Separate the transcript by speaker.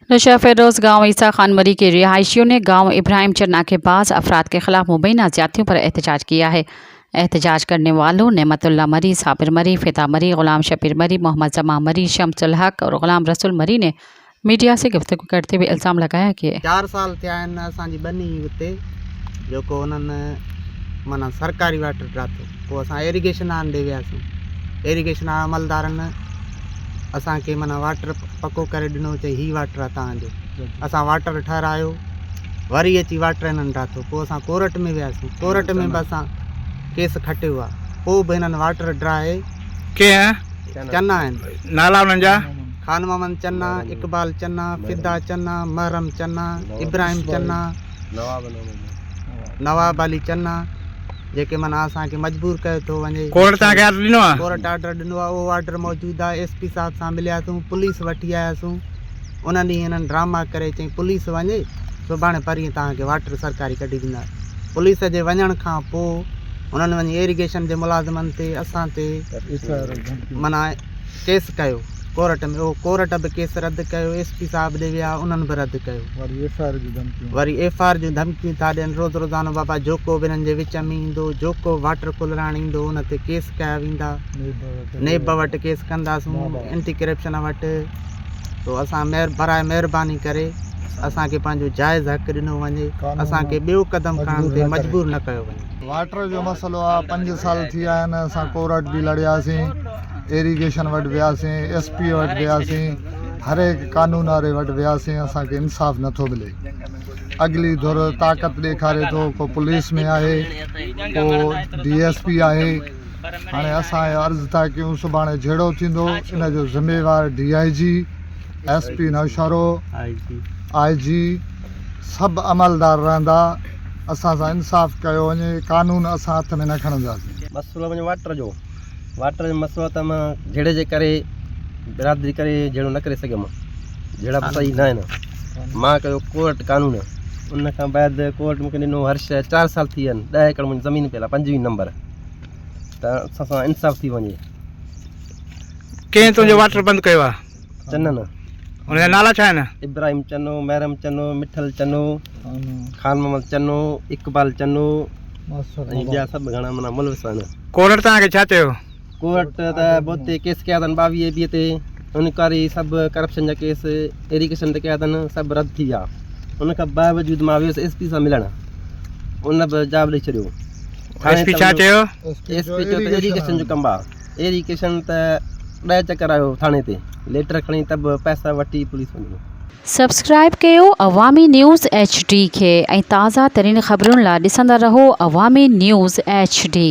Speaker 1: नशा फेरोज गांव ईसा खान मरी के रिहायशियों ने गांव इब्राहिम चन्ना के पास अफराद के खिलाफ मुबैना ज्यादतियों पर एहतजाज किया है। एहतजाज करने वालों नेमतुल्ला मरी, साबिर मरी, फिदा मरी, गुलाम शबीर मरी, मोहम्मद जमा मरी, शम्सुल हक और गुलाम रसूल मरी ने मीडिया से गुफ्तगू करते हुए इल्ज़ाम लगाया कि
Speaker 2: चार साल थिया आहिनि असांजी ॿनी उते जेको उन्हनि माना सरकारी वाटर ठाहियो। पोइ असां एरीगेशन वारनि ॾे वियासीं। एरीगेशन वारा अमलदारनि असांखे माना वाटर पको करे ॾिनो, चई ही वाटर आहे तव्हांजो। असां वाटर ठहिरायो, वरी अची वाटर हिननि ठाहियो। पोइ असां कोर्ट में वियासीं, कोर्ट में बि असां केस खटियो आहे, पोइ बि हिननि वाटर ड्राए।
Speaker 3: ڪنهن؟
Speaker 2: चना आहिनि।
Speaker 3: نالا انهن جا؟
Speaker 2: خان محمد چنا، اقبال چنا، فدا چنا، محرم چنا، ابراهيم چنا، نواب علي چنا، جيڪي معنيٰ اسان کي مجبور ڪيو ٿو وڃي.
Speaker 3: ڪورٽ توهان کي آرڊر ڏنو آهي؟
Speaker 2: ڪورٽ آرڊر ڏنو آهي، اهو آرڊر موجود آهي. ايس پي صاحب سان ملياسون، پوليس وٺي آياسون. ان ڏينهن هنن ڊراما ڪري چئين پوليس وڃي سڀاڻي پرينء توهان کي واٽر سرڪاري ڪڍي ڏيندا. پوليس جي وڃڻ کان پوء هنن وڃي ايريگيشن جي ملازمن تي اسان تي معنيٰ ڪيس ڪيو ڪورٽ ۾، اهو ڪورٽ به ڪيس رد ڪيو، ايس پي صاحب ڏي ويا انهن به رد ڪيو. وري ايف I R جون ڌمڪيون ٿا ڏين روز روزانو بابا جوڪو به انهن جي وچ ۾ ايندو، جوڪو به واٽر کولرائڻ ايندو ان تي ڪيس ڪيا ويندا، نيب وٽ ڪيس ڪنداسون، اينٽي ڪرپشن وٽ. سو اسان براء مهرباني ڪري اسان کي پنهنجو جائز حق ڏنو وڃي، اسان کي ٻيو قدم کڻڻ تي مجبور نه ڪيو وڃي.
Speaker 4: واٽر جو مسئلو آ پنج سال ٿي ويا آهن اسان ڪورٽ به لڙياسين ايريگيشن وٽ وياسين ايس پي وٽ وياسين هر هڪ قانون واري وٽ وياسين اسان کي انصاف نٿو ملي اڳلي ڌر طاقت ڏيکاري ٿو ڪو پوليس ۾ آهي ڪو ڊي ايس پي آهي هاڻي اسان اهو عرض ٿا ڪيون سڀاڻي جهيڙو ٿيندو ان جو ذميوار D I G, S P Naushahro, I جي سڀ عملدار رهندا اسان سان انصاف ڪيو وڃي قانون اسان هٿ ۾ نه کڻنداسين.
Speaker 5: مسئلو منهنجو واٽر جو واٽر جو مسئلو ته مان جهيڙي جي ڪري برادري ڪري جهيڙو نه ڪري سگهيم جهيڙا به صحيح نه آهن مان ڪيو ڪورٽ قانون ان کان بعد ڪورٽ مونکي ڏنو هر شيء چار سال ٿي ويا آهن ڏهه ايڪڙ منهنجي زمين پيل آهي پنجويهه نمبر ته اسان سان انصاف ٿي وڃي.
Speaker 3: ڪنهن تنهنجو واٽر بند ڪيو آهي؟
Speaker 5: چنن.
Speaker 3: ان جا نالا ڇا آهن؟
Speaker 5: ابراهيم چنو، محرم چنو، مٺل چنو، خان محمد چنو، اقبال چنو ۽ ٻيا سڀ گهڻا معنيٰ ملوث آهن.
Speaker 3: ڪورٽ توهان کي ڇا چيو؟
Speaker 5: ڪورٽ ته بوتي ڪيس ڪيا اٿن ٻاويهه بي تي انڪوائري سڀ ڪرپشن جا ڪيس ايريگيشن تي ڪيا اٿن سڀ رد ٿي ويا ان کان باوجود مان ويس ايس پي سان ملڻ ان به جواب ڏئي ڇڏيو.
Speaker 3: ايس پي ڇا چيو؟
Speaker 5: ايس پي چيو ته ايريگيشن جو ڪم آ ايريگيشن ته ڏهه چڪر آيو ٿاڻي تي ليٽر کڻي ته به پئسا وٺي پوليس وڃي.
Speaker 1: سبسڪرائيب ڪيو عوامي نيوز ايڇ ڊي کي ۽ تازه ترين خبرن لا ڏسندا رهو عوامي نيوز ايڇ ڊي.